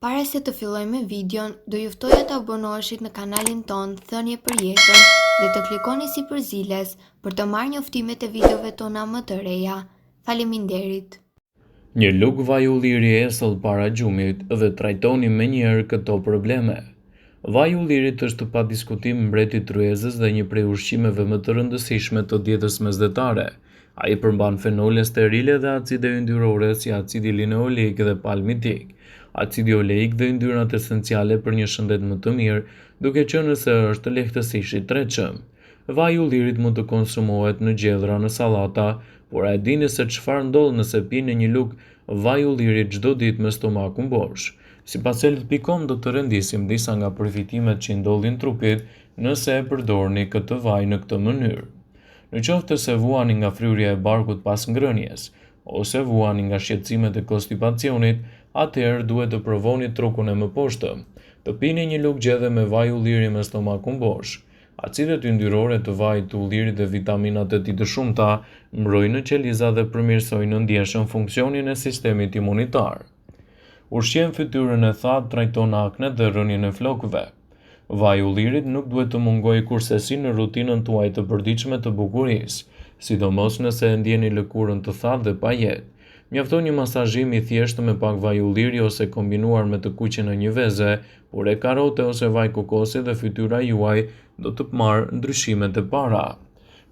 Para se të fillojmë me videon, do ju ftoja të abonoheshit në kanalin tonë Thënie për Jetën dhe të klikoni sipër ziles për të marrë njoftimet e videove tona më të reja. Faleminderit! Një lugë vaj ulliri esëll para gjumit dhe trajtoni menjëherë këto probleme. Vaji i ullirit është pa diskutim mbreti i tryezës dhe një prej ushqimeve më të rëndësishme të dietës mesdhetare. Ai përmban fenole sterile dhe acide yndyrore si acidi linoleik dhe palmitik, acidi oleik dhe yndyrnat esenciale për një shëndet më të mirë, duke qenë se është lehtësisht i tretshëm. Vaji i ullirit mund të konsumohet në gjellëra, në sallata, por a e dini se çfarë ndodh nëse pini një lugë vaj ulliri çdo ditë me stomakun bosh? Sipas Health.com do të rendisim disa nga përfitimet që i ndodhin trupit nëse e përdorni këtë vaj në këtë mënyrë. Në qoftë se vuani nga fryrja e barkut pas ngrënies, ose vuani nga shqetësimet e konstipacionit, atëherë duhet të provoni trukun e mëposhtëm. Të pini një lugë gjelle me vaj ulliri me stomakun bosh. Acidet yndyrore të vajit të ullirit dhe vitaminat e tij të shumta mbrojnë qelizat dhe përmirësojnë ndjeshëm funksionin e sistemit imunitar. Ushqen fytyrën e thatë, trajton aknet dhe rënien e flokëve. Vaji i ullirit nuk duhet të mungojë kurrsesi në rutinën tuaj të përditshme të bukurisë, sidomos nëse e ndjeni lëkurën të thatë dhe pa jetë. Mjafton një masazhim i thjeshtë me pak vaj ulliri ose kombinuar me të kuqen e një veze, pure karote ose vaj kokosi dhe fytyra juaj do të marrë ndryshimet e para.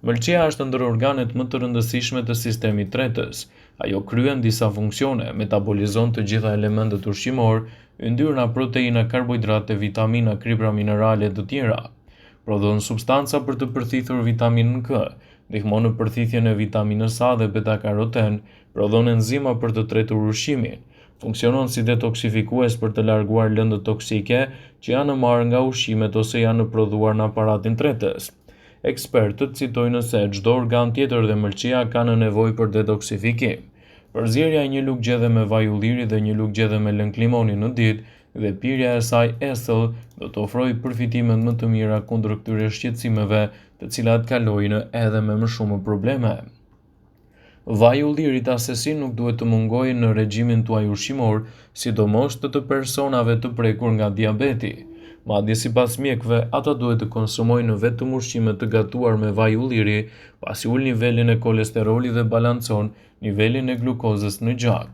Mëlçia është ndër organet më të rëndësishme të sistemit tretës. Ajo kryen disa funksione, metabolizon të gjitha elementët ushqimorë, yndyrna, proteina, karbohidrate, vitamina, kripra minerale e të tjera. Prodhon substanca për të përthithur vitaminën K, ndihmon në përthithjen e vitaminës A dhe beta-karoten, prodhon enzima për të tretur ushqimin, funksionon si detoksifikues për të larguar lëndët toksike që janë marrë nga ushqimet ose janë prodhuar në aparatin tretës. Ekspertët citojnë se çdo organ tjetër dhe mëlçia kanë nevojë për detoksifikim. Përzierja e një lugë gjelle me vaj ulliri dhe një lugë gjelle me lëng limoni në ditë dhe pirja e saj esëll do të ofrojë përfitimet më të mira kundër këtyre shqetësimeve, të cilat kalojnë edhe me më shumë probleme. Vaji i ullirit assesi nuk duhet të mungojë në regjimin tuaj ushqimor, sidomos të të personave të prekur nga diabeti. Madje sipas mjekëve, ata duhet të konsumojnë vetëm ushqime të gatuar me vaj ulliri, pasi ul nivelin e kolesterolit dhe balancon nivelin e glukozës në gjak.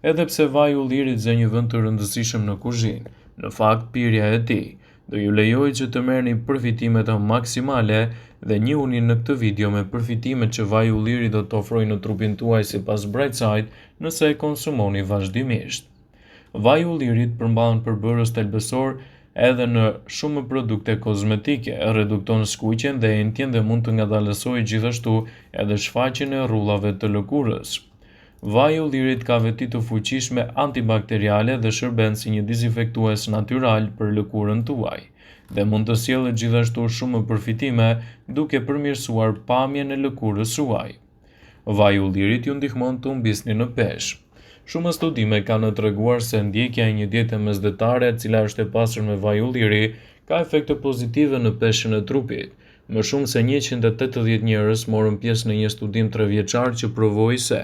Edhe pse vaji i ullirit zë një vend të rëndësishëm në kuzhinë, në fakt pirja e tij do ju lejojë që të merrni përfitimet maksimale dhe njihuni në këtë video me përfitimet që vaji i ullirit do të ofrojë në trupin tuaj sipas Brightside nëse e konsumoni vazhdimisht. Vaji i ullirit përmban përbërës thelbësor edhe në shumë produkte kozmetike, redukton skuqjen dhe enjtjen dhe mund të ngadalësojë gjithashtu edhe shfaqjen e rrullave të lëkurës. Vaji i ullirit ka veti të fuqishme antibakteriale dhe shërben si një dezinfektues natyral për lëkurën tuaj dhe mund të sjellë gjithashtu shumë përfitime duke përmirësuar pamjen e lëkurës suaj. Vaji i ullirit ju ndihmon të humbisni në peshë. Shumë studime kanë treguar se ndjekja e një diete mesdhetare e cila është e pasur me vaj ulliri ka efekte pozitive në peshën e trupit, Më shumë se 180 njerëz morën pjesë në një studim trevjeçar që provoi se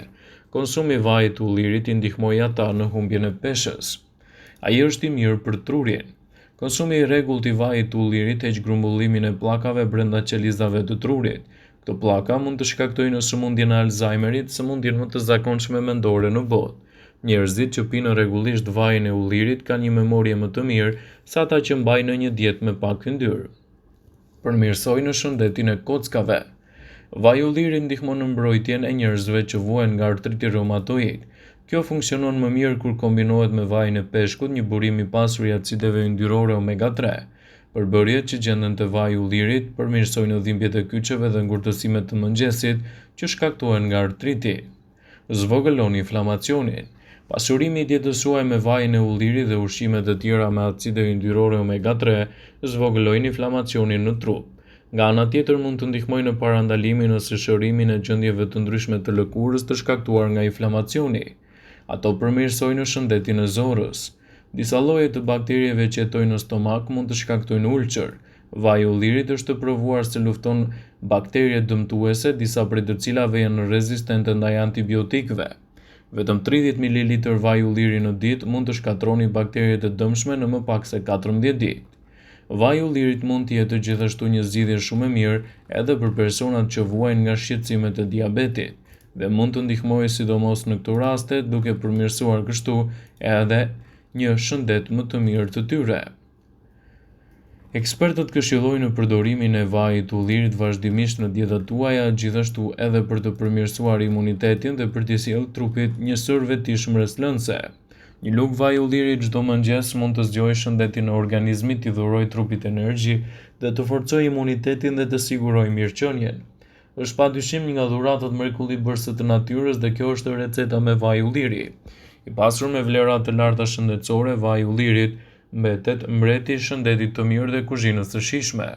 konsumi i vajit të ullirit i ndihmoi ata në humbjen e peshës. Ai është i mirë për trurin. Konsumi i rregullt i vajit të ullirit heq grumbullimin e pllakave brenda qelizave të trurit. Këto pllaka mund të shkaktojnë sëmundjen e Alzheimerit, sëmundjen më të zakonshme mendore në botë. Njerëzit që pinë rregullisht vajin e ullirit kanë një memorie më të mirë se ata që mbajnë një dietë me pak yndyrë. Përmirësojnë shëndetin e kockave. Vaji i ullirit ndihmon në mbrojtjen e njerëzve që vuajnë nga artriti reumatoid. Kjo funksionon më mirë kur kombinohet me vajin e peshkut, një burim i pasur i acideve yndyrore omega 3. Përbërjet që gjenden te vaji i ullirit përmirësojnë dhimbjet e kyçeve dhe ngurtësimet të mëngjesit që shkaktohen nga artriti. Zvogëlon inflamacionin. Pasurimi i dietës suaj me vajin e ullirit dhe ushqime të tjera me acide yndyrore omega 3 zvogëlojnë inflamacionin në trup. Nga ana tjetër mund të ndihmojë në parandalimin ose shërimin e gjendjeve të ndryshme të lëkurës të shkaktuar nga inflamacioni. Ato përmirësojnë shëndetin e zorrës. Disa lloje të bakterieve që jetojnë në stomak mund të shkaktojnë ulçër. Vaji i ullirit është provuar se lufton bakteriet dëmtuese, disa prej të cilave janë rezistente ndaj antibiotikëve. Vetëm 30 mililitër vaj ulliri në ditë mund të shkatërroni bakteret e dëmshme në më pak se 14 ditë. Vaji i ullirit mund të jetë gjithashtu një zgjidhje shumë e mirë edhe për personat që vuajnë nga shqetësimet e diabetit dhe mund të ndihmojë sidomos në këto raste duke përmirësuar kështu edhe një shëndet më të mirë të tyre. Ekspertët këshillojnë përdorimin e vajit të ullirit vazhdimisht në dietat tuaja, gjithashtu edhe për të përmirësuar imunitetin dhe për t'i sjellë trupit një sërë vetish mbresëlënëse. Një lugë vaj ulliri çdo mëngjes mund të zgjojë shëndetin e organizmit, t'i dhurojë trupit energji dhe të forcojë imunitetin dhe të sigurojë mirëqenien. Është padyshim një nga dhuratat mrekullibërëse të natyrës dhe kjo është receta me vaj ulliri. I pasur me vlera të larta shëndetësore, vaji i ullirit mbetet mbreti i shëndetit të mirë dhe kuzhinës së shijshme.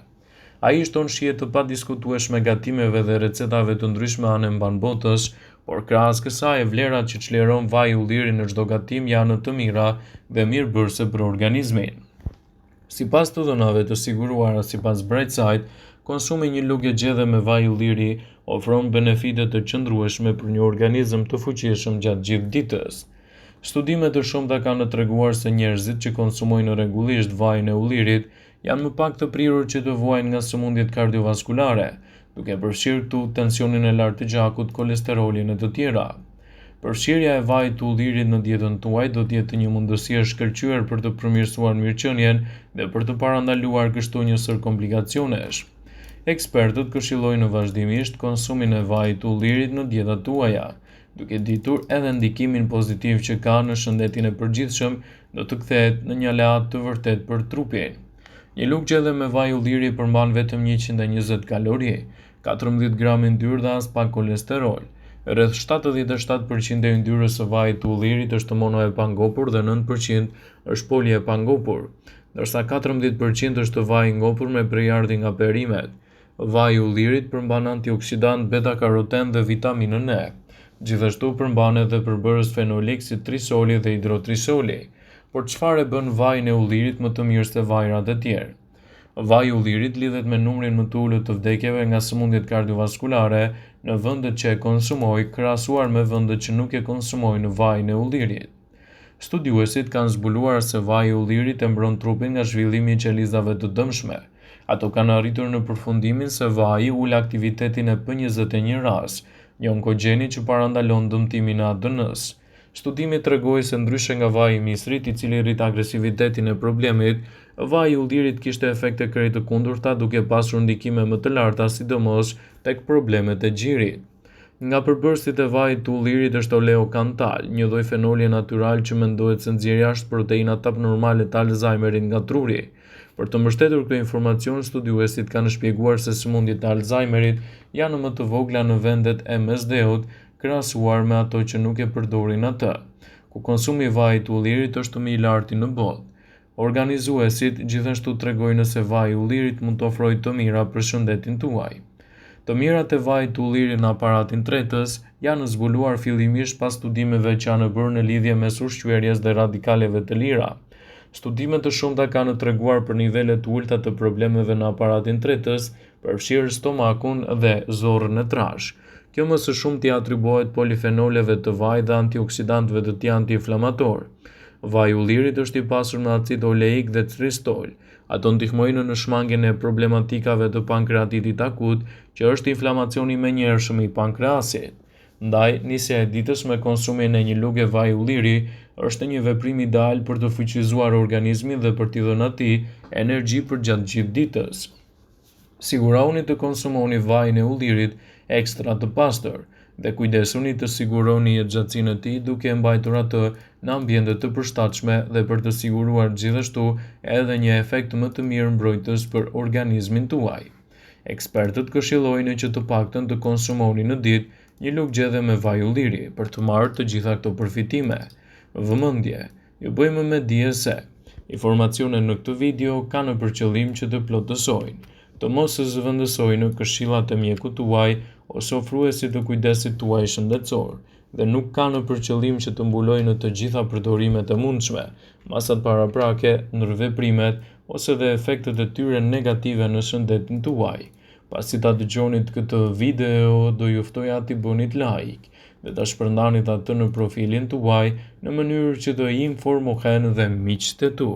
Ai i shton shije të padiskutueshme gatimeve dhe recetave të ndryshme anembanë botës, por krahas kësaj, vlerat që çliron vaji i ullirit në çdo gatim janë të mira dhe mirëbërëse për organizmin. Sipas të dhënave të siguruara sipas Brightside, konsumi i një luge gjedhe me vaj ulliri ofron benefite të qëndrueshme për një organizëm të fuqishëm gjatë gjithë ditës. Studime të shumta kanë treguar se njerëzit që konsumojnë rregullisht vajin e ullirit janë më pak të prirur që të vuajnë nga sëmundjet kardiovaskulare, duke përfshirë këtu tensionin e lartë të gjakut, kolesterolin e të tjera. Përfshirja e vajit të ullirit në dietën tuaj do të jetë një mundësi e shkëlqyer për të përmirësuar mirëqenien dhe për të parandaluar kështu një sërë komplikacionesh. Ekspertët këshillojnë vazhdimisht konsumin e vajit të ullirit në dietat tuaja, duke ditur edhe ndikimin pozitiv që ka në shëndetin e përgjithshëm, do të kthehet në një aleat të vërtetë për trupin. Një lugë gjedhe me vaj ulliri përmban vetëm 120 kalori, 14 gram yndyrë dhe aspak kolesterol. Rreth 77% e yndyrës së vajit të ullirit është mono e pangopur dhe 9% është poli e pangopur, ndërsa 14% është vaj i ngopur me prejardhje nga perimet. Vaji i ullirit përmban antioksidantë beta-karoten dhe vitaminën E. Gjithashtu përmban edhe përbërës fenolik si trisoli dhe hidrotrisoli. Por çfarë e bën vajin e ullirit më të mirë se vajrat e tjerë? Vaji i ullirit lidhet me numrin më të ulët të vdekjeve nga sëmundjet kardiovaskulare në vendet që e konsumojnë, krahasuar me vendet që nuk e konsumojnë vajin e ullirit. Studiuesit kanë zbuluar se vaji i ullirit e mbron trupin nga zhvillimi i qelizave të dëmshme. Ato kanë arritur në përfundimin se vaji ul aktivitetin e P21 ras, një onkogjeni që parandalon dëmtimin e ADN-së. Studimi tregoi se ndryshe nga vaji i misrit, i cili rrit agresivitetin e problemit, vaji i ullirit kishte efekte krejt të kundërta duke pasur ndikime më të larta sidomos tek problemet e gjirit. Nga përbërësit e vajit të ullirit është oleokantal, një lloj fenoli natyral që mendohet se nxjerr jashtë proteinat abnormale të Alzheimerit nga truri. Për të mbështetur këtë informacion, studiuesit kanë shpjeguar se sëmundjet e Alzheimerit janë më të vogla në vendet e Mesdheut krahasuar me ato që nuk e përdorin atë, ku konsumi i vajit të ullirit është më i larti në botë. Organizuesit gjithashtu tregojnë se vaji i ullirit mund të ofrojë të mira për shëndetin tuaj. Të mirat e vajit të ullirit në aparatin tretës janë zbuluar fillimisht pas studimeve që janë bërë në lidhje mes ushqyerjes dhe radikaleve të lira. Studime të shumta kanë treguar për nivele të ulëta të problemeve në aparatin tretës, përfshirë stomakun dhe zorrën e trashë. Kjo më së shumti i atribuohet polifenoleve të vajit dhe antioksidantëve të tij antiinflamatorë. Vaji i ullirit është i pasur me acid oleik dhe tristol. Ato ndihmojnë në shmangien e problematikave të pankreatitit akut, që është inflamacioni i menjëhershëm i pankreasit. Ndaj, nisja e ditës me konsumin e një luge vaj ulliri është një veprim ideal për të fuqizuar organizmin dhe për t'i dhënë atij energji përgjatë gjithë ditës. Sigurohuni të konsumoni vajin e ullirit ekstra të pastër dhe kujdesuni të siguroni jetëgjatësinë e tij duke e mbajtur atë në ambiente të përshtatshme dhe për të siguruar gjithashtu edhe një efekt më të mirë mbrojtës për organizmin tuaj. Ekspertët këshillojnë që të paktën të konsumoni në ditë një lugë gjedhe me vaj ulliri për të marrë të gjitha këto përfitime. Vëmendje! Ju bëjmë me dije se, informacionet në këtë video kanë për qëllim që të plotësojnë, të mos zëvendësojnë këshillat e mjekut tuaj ose ofruesit të kujdesit tuaj shëndetësor dhe nuk kanë për qëllim që të mbulojnë të gjitha përdorimet e mundshme, masat paraprake, ndërveprimet ose dhe efektet e tyre negative në shëndetin tuaj. Pasi ta dëgjonit këtë video, do ju ftoja t'i bënit like. dhe ta shpërndanit atë në profilin tuaj në mënyrë që të informohen dhe miqtë e tu.